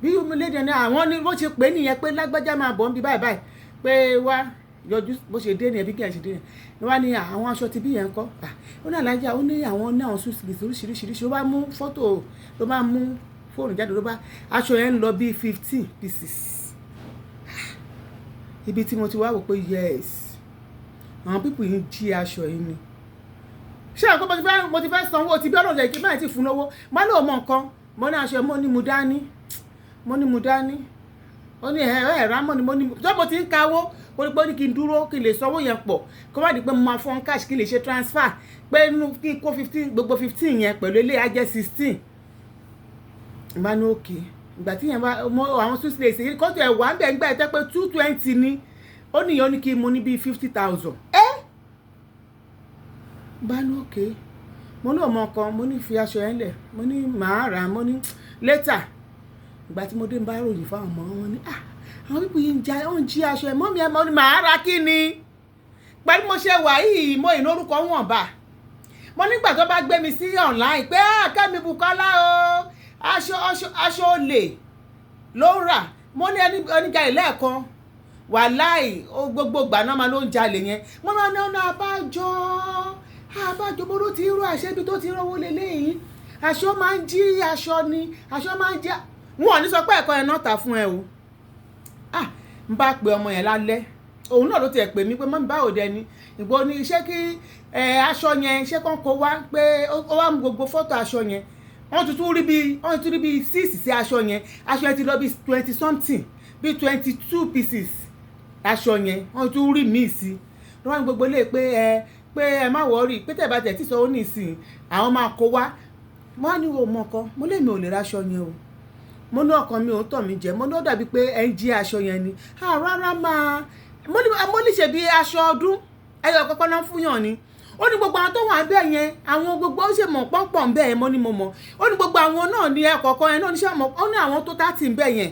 Bí omi léde ní àwọn ní bó ṣe pè é nìyẹn pé lágbájá máa bọ̀ ń bí báyìí báyìí, pé wá yọjú. Bó ṣe dé nìyẹn, bí kí ẹ ṣe dé nìyẹn ni wọ́n ní àwọn aṣọ ti bí yẹn kọ́. Ó ní alájà, ó ní àwọn ní àwọn suitcase oríṣiríṣiríṣi. Ó bá mú fọ́tò, ló bá mú fóònù jáde, ló bá aṣọ yẹn ń lọ bí 15 pieces. Ibi tí mo ti wá wò pé yes, àwọn people yìí ń jí aṣọ yìí ni. Ṣé àkókò mo ti fẹ́ sanwó ti bí ọlọ́run jẹ́ kí báyìí ti fún lówó, má lóò mọ nǹkan. Mo ní aṣọ, mo ní mu dání, mo ní mu dání. Ó ní ẹ ẹ rà mọ́ ni. Mo ní tó mo ti ń kawó, ó ní pé ó ní kí n dúró, kí n lè sanwó yẹn pọ̀, kó má di pé mo máa fọ́n cash, kí n lè ṣe transfer, pé inú kí n kó 15, gbogbo 15 yẹn pẹ̀lú ilé á jẹ́ 16. Bá ní òkè ìgbà tí yẹn bá mo àwọn swiss lace yìí kọ́tù ẹ̀ wà ń bẹ̀ ń gbà ẹ̀ tẹ́ pé 220 ni. Ó níyàn, ó ní kí n mú ní bíi 50,000. Ẹ́ bá ní òkè, mo ní ọmọ kan, mo ní fi aṣọ yẹn lẹ̀, mo ní màá rà á, mo ní later. Ìgbà tí mo dé, ń bá ròyìn fáwọn ọmọ wọn ní, ah, àwọn people yìí ń ja, ó ń jí aṣọ ẹ̀. Mummy, ẹ̀ mọ́ ni màá ra kí ni pẹ̀lú mo ṣe wà yìí, mo ìní orúkọ wọn bá mo nígbà tó bá gbé mi sí online pé, ah, Kẹ́mi Bùkọ́lá o, aṣọ aṣọ aṣọ olè ló ń rà. Mo ní ẹni oníjalè lẹ́ẹ̀kan, wàláì, gbogbo ìgbà náà máa ló ń jalè yẹn. Wọ́n máa ní ọ̀nà àbájọ, àbájọ bó ló ti rú àṣẹ, ibi tó ti rówó leléyìí. Aṣọ máa ń jí aṣọ ni, aṣọ máa ń jí. Wọn ò ní sọ pé ẹ̀kọ́ yẹn náà tà fún ẹ o. Ah, n bá pe ọmọ yẹn lálẹ́, òun náà ló tiẹ̀ pè mí pé, "Mummy, báwo dẹ ni ìgbò ní iṣẹ́ kí aṣọ yẹn iṣẹ́ kan kó wá?" Pé ó wá mú gbogbo fọ́tò aṣọ yẹn. Wọ́n tún rí bíi six sí aṣọ yẹn. Aṣọ yẹn ti lọ bíi twenty something, bíi 22 pieces aṣọ yẹn. Wọ́n tún rí míì sí lọ́wọ́ ní gbogbo ilé pé ẹ pé ẹ má worry, pé tẹ̀ bá tẹ̀ tí sọ ó nìsín, àwọn máa kó wá. Mo á ní wo mọ ọkọ, mo lè mi ò lè raṣọ yẹn o. Mo ní ọkàn mi ò ń tọ̀ mí jẹ, mo ní ó dàbí pé ẹ ń jí aṣọ yẹn ni. Ah, rárá máa, mo ní ṣe bí aṣọ ọdún ẹyọ kọ́kọ́ náà fún yàn ni. Ó ní gbogbo àwọn tó wà ń bẹ̀ yẹn, àwọn gbogbo ó ṣe mọ̀ pọ́npọ́n ń bẹ̀ yẹn. Mo ní mo mọ̀. Ó ní gbogbo àwọn náà ní ẹ̀kọ̀ọ̀kan yẹn náà ní sẹ́ mọ̀. Ó ní àwọn tó 30 ń bẹ̀ yẹn,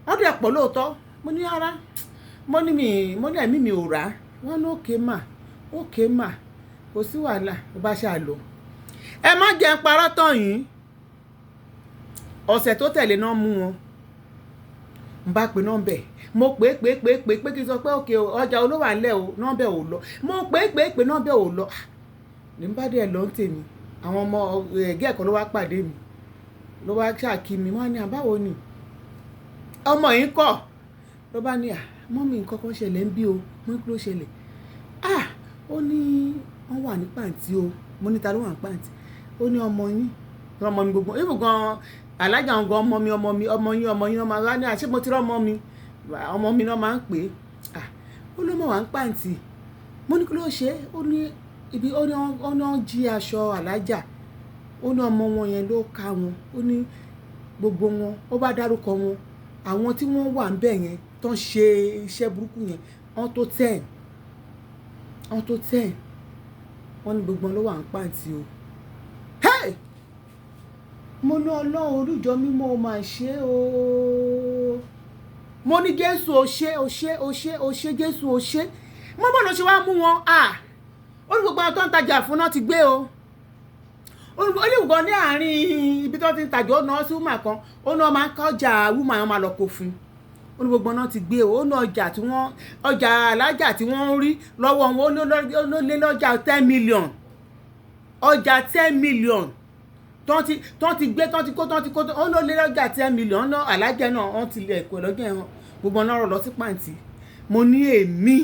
wọ́n dẹ̀ pọ̀ lóòótọ́. Mo ní rárá, mo ní mi, mo ní ẹ̀mí mi ò rà. Wọ́n ní okay mà, okay mà, kò sí wàhálà. Ó bá ṣáà lọ. Ẹ má jẹ́ ń parọ́ tán yín, ọ̀sẹ̀ tó tẹ̀lé náà mú wọn. N bá pe nọ́mbẹ̀, mo pè é pè é pè é pè é pé kí n sọ pé òkè ọjà olówó àlẹ́ o, nọ́mbẹ̀ ò lọ. Mo pè é pè é pè, nọ́mbẹ̀ ò lọ. Ní bá dẹ̀ lọ ń tèmi, àwọn ọmọ ẹ̀gẹ́ ẹ̀kọ́ ló wá pàdé mi, ló wá ṣàkí mi. Wọ́n á ní, àbáwo ni ọmọ yìí kọ̀? Ló bá ní, à mummy, nǹkan kan ṣẹlẹ̀ ń bí o. Mo ní kí ló ṣẹlẹ̀? Ah, ó ní wọ́n wà ní pàǹtí o. Mo ní ta ló wà ní pàǹtí? Ó ní ọmọ yín, ọmọ mi gbogbo ibù gan. Alájà ń gan ọmọ mi, ọmọ mi, ọmọ yín, ọmọ yín, ọmọ wa ní àṣé mo ti rọ́ ọmọ mi, ọmọ mi náà máa ń pè é. Ah, ó ló mọ̀ wá ń pàǹtì. Mo ní kí ló ṣe? Ó ní ibi ó ní wọ́n jí aṣọ alájà. Ó ní ọmọ wọn yẹn ló ka wọn. Ó ní gbogbo wọn, ó bá dárúkọ wọn. Àwọn tí wọ́n wà níbẹ̀ yẹn tó ń ṣe iṣẹ́ burúkú yẹn, wọ́n tó 10. Wọ́n tó 10. Wọ́n ní gbogbo wọn ló wà ń pàǹtí o. Hey! Mo ní Ọlọ́run olùjọ́ mímọ́ o máa ṣe o. Mo ní Jésù o ṣé, o ṣé, o ṣé, o ṣé, Jésù o ṣé. Mo bọ́ lọ ṣe wá mú wọn. Ah! Ó ní gbogbo àwọn tó ń tajà fún náà ti gbé o. Ó ní gbogbo ní àárín ibi tó ti ń tajà, ó ná sí woman kan, ó ní wọ́n máa ń kọjá woman yẹn máa lọ kó fún un. Ó ní gbogbo náà ti gbé o. Ó ní ọjà tí wọ́n, ọjà alájà tí wọ́n ń rí lọ́wọ́ wọn, ó lé lọ́jà 10 million. Ọjà 10 million tó ti gbé, tó ti kó, tó ti kó, ó ló lé lọ́jà 10 million náà. Alájà náà wọ́n ti lè ẹ̀kọ́ lọ́jọ́ yẹn, gbogbo náà rọ̀ lọ sí pàǹtí. Mo ní èmi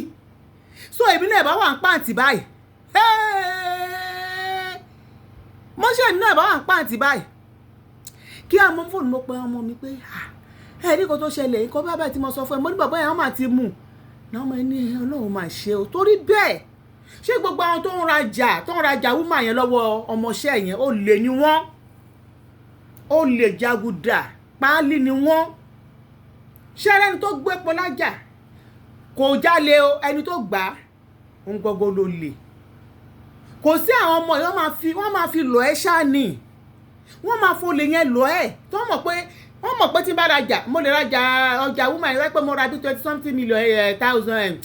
so èmi náà bá wà ń pàǹtí báyìí. Mo ṣe èmi náà bá wà ń pàǹtí báyìí. Kí á mọ fóònù, mo pe ọmọ mi pé, ẹ ní nǹkan tó ṣẹlẹ̀, nǹkan bá báyìí tí mo sọ fún ẹ. Mo ní bàbá yẹn wọ́n máa ti mú. Náà ọmọ ẹni Ọlọ́run máa ṣe o. Torí bẹ́ẹ̀, ṣé gbogbo àwọn tó ń rajà woman yẹn lọ́wọ́ ọmọọṣẹ́ yẹn, ó lè ní wọ́n, ó lè jagudà páálí ni wọ́n. Ṣé ẹni tó gbé epo lájà kò jalè o? Ẹni tó gbà á ń gbogbo ló lè. Kò sí àwọn ọmọ yìí, wọ́n máa fi lọ ẹ́ ṣáà ni. Wọ́n máa folè yẹn lọ ẹ́ tó mọ̀ pé wọ́n mọ̀ pé tí n bá rajà, mo lè rajà ọjà woman yẹn pé mo ra bí twenty something million thousand,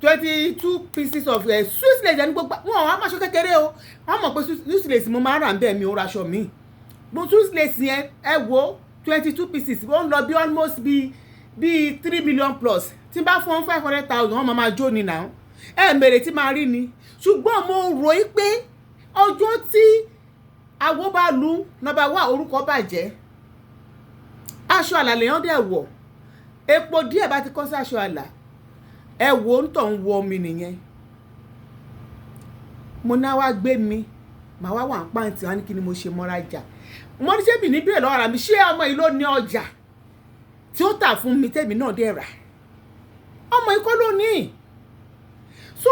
22 pieces of Swiss lace. Ẹni gbogbo wọn àwọn amáṣọ kékeré o. Wọ́n mọ̀ pé Swiss lace mo máa ń rà ń bẹ́ẹ̀, mi ò raṣọ mi mo Swiss lace yẹn. Ẹ wo 22 pieces, ó ń lọ bí almost bí 3 million plus. Tí n bá fún 500,000, wọ́n máa jó ni now. Ẹ mèrè tí máa rí ni. Ṣùgbọ́n mo rò ó pé ọjọ́ tí awo bá lu nọ́mbà wá, orúkọ bàjẹ́, aṣọ àlà lèèyàn dẹ̀ wọ̀, epo díẹ̀ bá ti kọ́ sí aṣọ àlà, ẹ wo ń tọ̀ ń wọ mi nìyẹn. Mo ní wá gbé mi, màá wá wà ń pàǹtí. Wá ní kí ni mo ṣe mọ́ra jà. Mo ní ṣé mi ní bílẹ̀ lọ́wọ́ ara mi? Ṣé ọmọ yìí ló ní ọjà tí ó tà fún mi tèmi náà dẹ̀ rà? Ọmọ yìí kọ́ ló ní. So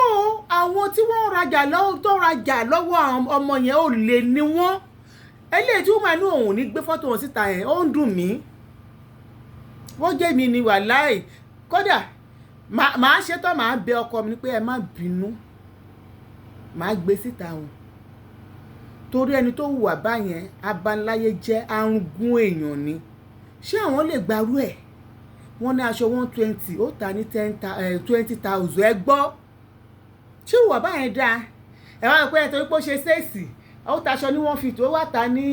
àwọn tí wọ́n rajà lọ́wọ́, tó rajà lọ́wọ́ ọmọ yẹn, ò lè ní wọ́n. Eléyìí tí wọ́n máa ní òun ò ní gbé fọ́tò wọn síta yẹn, ó ń dùn mí. Wọ́n jẹ́ mi ni, wàláì, kódà màá ṣetán, màá bẹ ọkọ mi pé ẹ má bínú, màá gbé síta o, torí ẹni tó hùwà báyẹn, abániláyé jẹ́, arúgún èèyàn ni. Ṣé àwọn lè gbarú ẹ̀? Wọ́n ní aṣọ 120, ó tà ní 20,000. Ẹ gbọ́, ṣé hùwà báyẹn dáa? Ẹ wá pé ẹ torí pé ó ṣe sales, ó taṣọ ní 150, ó wá ta ní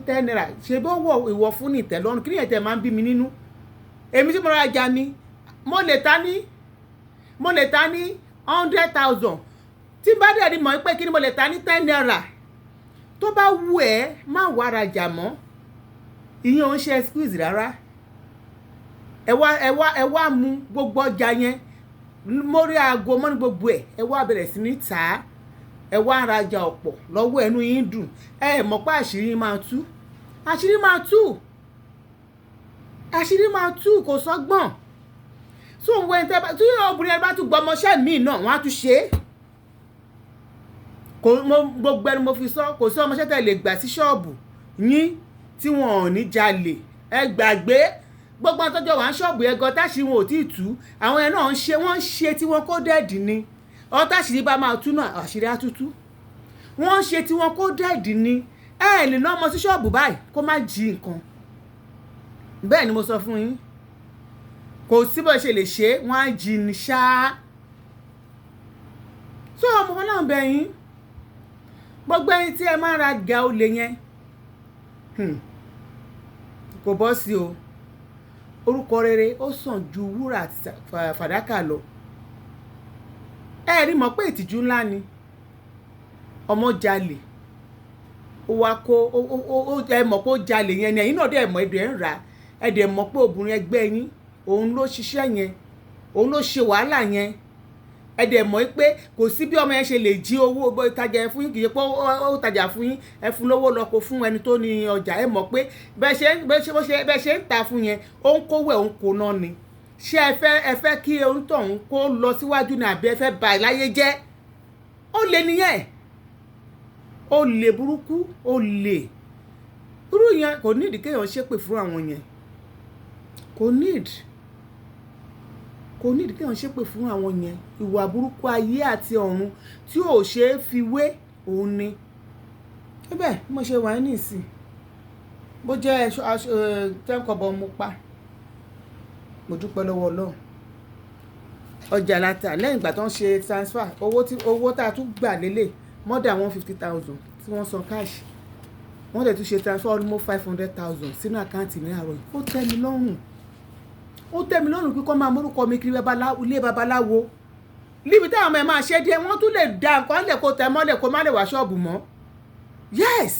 ₦10. Ṣe bó wọ ìwọ fún ní ìtẹ́lọ́rùn? Kí ni ẹ̀tẹ̀ máa ń bí mi nínú? Èmi tí mo rajà mi, mo lè ta ní 100,000. Tí bá dẹ̀ rí mọ̀ pé kí ni mo lè ta ní ₦10, tó bá wù ẹ́, má wá rajà mọ́. Ìyẹn ò ń ṣe excuse rárá. Ẹ wá mú gbogbo ọjà yẹn mórí aago mọ́ ní gbogbo ẹ̀, ẹ wá bẹ̀rẹ̀ sí ní tà á, ẹ wá ń rajà ọ̀pọ̀ lọ́wọ́, ẹnu yín dùn. Ẹ mọ̀ pé àṣírí máa tú, àṣírí máa tú, àṣírí máa tú. Kò sọ́gbọ́n tó ń wọ ẹni tẹ́ bá tí obìnrin ẹni bá tún gbọ́ ọmọọṣẹ́ míì náà, wọ́n á tún ṣe é. Kò mo gbogbo ẹni mo fi sọ, kò sí ọmọọṣẹ́ tẹ́ lè gbà sí ṣọ́ọ̀bù yín tí wọn ò ní jalè. Ẹ gbàgbé gbogbo àwọn tọ́jọ́ wà ń ṣọ́ọ̀bù yẹn gan, táṣì wọn ò tí ì tú. Àwọn yẹn náà ń ṣe, wọ́n ń ṣe tí wọ́n kó dẹ́ẹ̀dì ni. Ọ táṣìírí bá máa tú náà, àṣírí á tútú. Wọ́n ń ṣe tí wọ́n kó dẹ́ẹ̀dì ni. Ẹ lè ná ọmọ sí ṣọ́ọ̀bù báyìí kó má jí nǹkan. Bẹ́ẹ̀ ni mo sọ fún yín, kò sí bó ṣe lè ṣe, wọ́n á jí ni ṣáá. Tó ọmọ wọn náà bẹ̀ yín, gbogbo ẹni tí ẹ máa ń ra ga olè yẹn, kò bọ́ sí o. Orúkọ rere ó sàn ju wúrà àti fàdákà lọ. Ẹ rí mọ̀ pé ìtìjú ńlá ni ọmọ jalè, ó wá kó ó. Ẹ mọ̀ pé ó jalè yẹn ni, ẹ̀yin náà dẹ̀ mọ̀, ẹ dẹ̀ ń rà á. Ẹ dẹ̀ mọ̀ pé obìnrin ẹgbẹ́ yín òun ló ṣiṣẹ́ yẹn, òun ló ṣe wàhálà yẹn. Ẹ dẹ̀ mọ̀ pé kò sí bí ọmọ yẹn ṣe lè jí owó tajà ẹ fún yín, kì í ṣe pé ó tajà fún yín, ẹ fún lówó lọ kó fún ẹni tó ní ọjà. Ẹ mọ̀ pé bẹ́ẹ̀ ṣe ń ta fún yẹn, ó ń kówó ẹ̀, ó ń kó náà ni. Ṣé ẹ fẹ́ kí onítọ̀hún kó lọ síwájú ni, àbí ẹ fẹ́ bà láyé jẹ́? Ó lè nìyẹn, ó lè burúkú, ó lè irú yẹn. Kò nídìí kéèyàn ṣépè fún àwọn yẹn, kò nídìí kéèyàn ṣépè fún àwọn yẹn. Ìwà burúkú ayé àti ọ̀run tí ò ṣe é fi wé òun ni. Síbẹ̀ bí mo ṣe wà ní ìsìn, bó jẹ́ 10 kọ́bọ̀ mo pa, mo dúpẹ́ lọ́wọ́ Ọlọ́run. Ọjà láta lẹ́yìn ìgbà tó ń ṣe transfer owó, tí owó tá a tún gbà lélẹ̀ more than 150,000 tí wọ́n san cash, wọ́n dẹ̀ tún ṣe transfer almost 500,000 sínú account mi àárọ̀ yìí. Ó tẹ́ mi lọ́rùn, ó tẹ́ mi lọ́rùn kíkọ́ máa mórúkọ mi kiri ilé babaláwo níbi táwọn ọmọ ẹ̀ máa ṣe díẹ̀. Wọ́n tún lè da nǹkan lẹ̀ kó tẹ̀ mọ́lẹ̀, kó má lè wá ṣọ́ọ̀bù mọ́. Yes,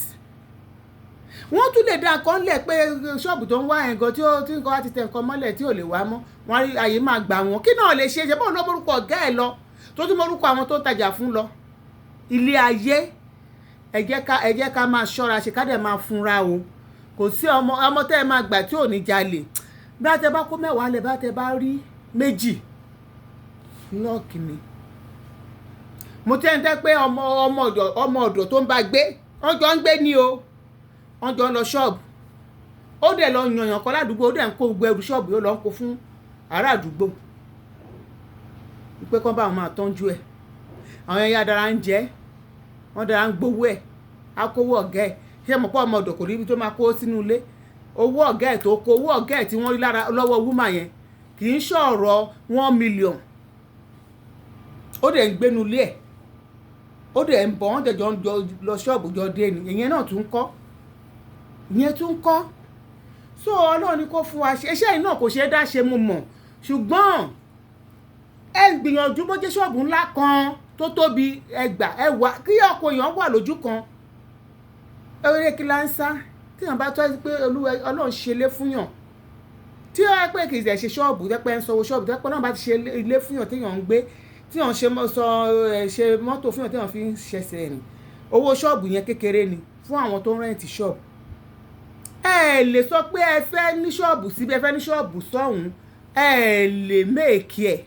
wọ́n tún lè da nǹkan lẹ̀ pé ṣọ́ọ̀bù tó ń wá ẹ̀ gan tí ó tí nǹkan wá ti tẹ nǹkan mọ́lẹ̀ tí ò lè wá mọ́, wọ́n rí àyè máa gbà wọ́n. Kí náà lè ṣe é ṣe bóun ló mórúkọ ọ̀gá ẹ̀ lọ, tó tún mórúkọ àwọn tó ń tajà fún lọ. Ilé ayé, ẹ jẹ́ ká máa ṣọ́ra ṣe, ká dẹ̀ máa funra o. Kò sí ọmọ ọmọ tẹ́ ẹ máa gbà tí ò ní jalè. Bí a tẹ bá kó 10 lẹ̀, bá tẹ bá rí 2, luck ni. Mo tẹ́ ń tẹ́ pé ọmọ ọ̀dọ̀ tó ń bá gbé, wọ́n jọ ń gbé ní o, wọ́n jọ ń lọ ṣọ́ọ̀bù. Ó dẹ̀ lọ yànyàn kan ládùúgbò, ó dẹ̀ ń kó gbogbo ẹrù ṣọ́ọ̀bù, yóò lọ ń kó fún ará àdúgbò pé kán bá wọn máa tọ́jú ẹ̀. Àwọn ẹ̀yà dára ń jẹ́, wọ́n dára ń gbowó ẹ̀, á kówó ọ̀gá ẹ̀. Ṣé mọ̀ pé ọmọ ọ̀dọ̀ kò rí ibi tó máa kó sínú ilé? Owó ọ̀gá ẹ̀ tó kó, owó ọ̀gá ẹ̀ tí wọ́n rí lára lọ́wọ́ woman yẹn kì í ṣọ̀rọ̀ 1 million. Ó dẹ̀ ń gbénu ilé ẹ̀, ó dẹ̀ ń bọ̀, wọ́n dẹ̀ jọ ń jọ lọ ṣọ́ọ̀bù jọ dé ni. Ìyẹn náà tún kọ́, ìyẹn tún kọ́. So Ọlọ́run ni kó fún wa ṣe. Iṣẹ́ yìí náà kò ṣeé dá ṣe, mo mọ̀, ṣùgbọ́n ẹ gbìyànjú. Bó jẹ́ ṣọ́ọ̀bù ńlá kan tó tóbi ẹgbà ẹ wà, kí ọkọ̀ èèyàn wà lójú kan. Eré kí la ń sá tí èèyàn bá tọ́ pé Olúwa Ọlọ́run ṣe lé fún yàn, tí ó yẹ pé kì í ṣe ṣọ́ọ̀bù tẹ́pẹ́ ń sanwó ṣọ́ọ̀bù, tẹ́pẹ́ náà bá ti ṣe ilé fún yàn téèyàn ń gbé, tí yàn ṣe sọ ẹ ṣe mọ́tò fún yàn téèyàn fi ń ṣẹ̀ṣẹ̀ rìn, owó ṣọ́ọ̀bù yẹn kékeré ni fún àwọn tó ń rent ṣọ́ọ̀bù. Ẹ lè sọ pé ẹ fẹ́ ní ṣọ́ọ̀bù síbi, ẹ fẹ́ ní ṣọ́ọ̀bù sọ́hùn, ẹ lè make ẹ̀.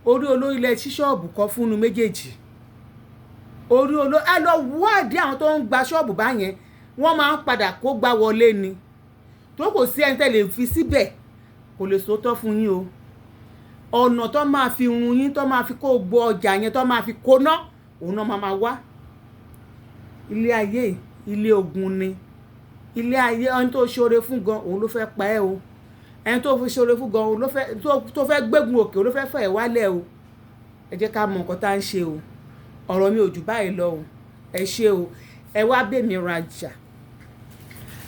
Orí olórí lẹ sí ṣọ́ọ̀bù kọ́ fúnnu méjèèjì. Orí olórí ẹ lọ wádìí àwọn tó ń gba ṣọ́ọ̀bù báyẹn, wọ́n máa ń padà kó gbá wọlé ni. Tó kò sí ẹni tẹ́ lè fi síbẹ̀, kò lè sòótọ́ fún yín o. Ọ̀nà tó máa fi run yín, tó máa fi kó gbọ́ ọjà yẹn, tó máa fi kóná, òun náà máa wá. Ilé ayé, ilé ogun ni ilé ayé. Ẹni tó ṣoore fún gan, òun ló fẹ́ pa ẹ́ o. Ẹni tó fi ṣoore fún gan, òun ló fẹ́ tó fẹ́ gbégun òkè, òun ló fẹ́ fẹ́ ẹ̀ wálẹ̀ o. Ẹ jẹ́ ká mọ nǹkan tá à ń ṣe o. Ọ̀rọ̀ mi ò jù báyìí lọ o. Ẹ ṣé o. Ẹ wá bèmí rajà.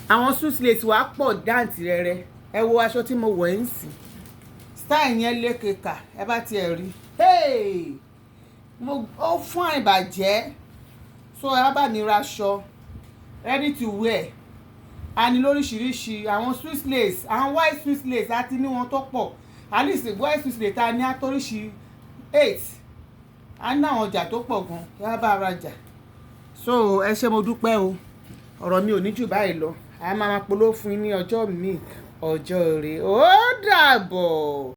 Àwọn Swiss lace wa pọ̀ dáǹtì rẹ̀rẹ̀. Ẹ wo aṣọ tí mo wọ̀ ẹ́ ń sìn, style yẹn lékeka. Ẹ bá tiẹ̀ rí mo, ó fún àìbàjẹ́. So ẹ wá bá mi ra aṣọ ready to wear. A ní lóríṣiríṣi àwọn Swiss lace, àwọn white Swiss lace, a ti ní wọn tó pọ̀. At least white Swiss lace ta ní àtòríṣi eight. A ní àwọn ọjà tó pọ̀ gan. Ẹ wá bá ara jà. So ẹ ṣé, mo dúpẹ́ o. Ọ̀rọ̀ mi ò ní jù báyìí lọ. A máa máa polówó fún yín ní ọjọ́ míì, ọjọ́ rẹ̀. Ó dàbọ̀.